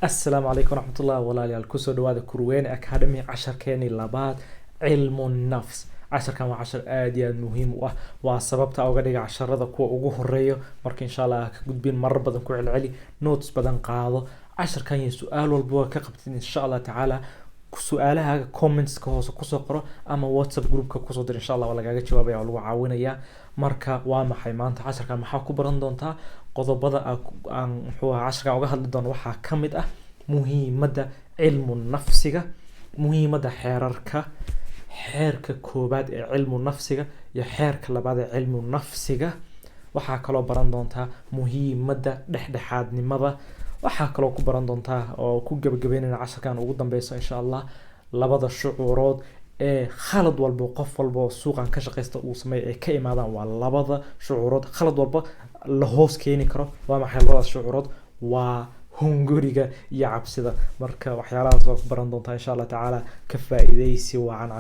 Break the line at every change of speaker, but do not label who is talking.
Asalaamu calaykum waraxmatullah, walaalayaal. Kusoo dhawaada Kurweyne Academy, casharkeenii labaad, cilmu nafs. Casharkan waa cashar aad iyo aad muhiim u ah. Waa sababta uga dhiga casharada kuwa ugu horeeyo. Marka insha Allah ka gudbin, marar badan ku celceli, notes badan qaado casharkan iyo su-aal walba waa ka qabtid. Insha Allah tacaala su-aalahaaga commentska hoose kusoo qoro ama WhatsApp groupka kusoo dir. Insha Allah waa lagaaga jawaabaya, waa lagu caawinaya. Marka waa maxay maanta casharkan? Maxaa ku baran doontaa? Qodobada aan muxuu ahaa casharkan uga hadli doono waxaa ka mid ah muhiimadda cilmu nafsiga, muhiimadda xeerarka, xeerka koobaad ee cilmu nafsiga iyo xeerka labaad ee cilmu nafsiga. Waxaa kaloo baran doontaa muhiimadda dhexdhexaadnimada. Waxaa kaloo ku baran doontaa oo ku gabagabeynayna casharkan ugu dambeyso, insha Allah, labada shucuurood ee khalad walba qof walba oo suuqan ka shaqeysta uu sameeyo ay ka imaadaan. Waa labada shucuurood khalad walba la hoos keeni karo. Waa maxay labadaas shucuurood? Waa hunguriga iyo cabsida. Marka waxyaalahaas waa ku baran doontaa, insha Allah tacaala. Ka faa'iideysi wacan.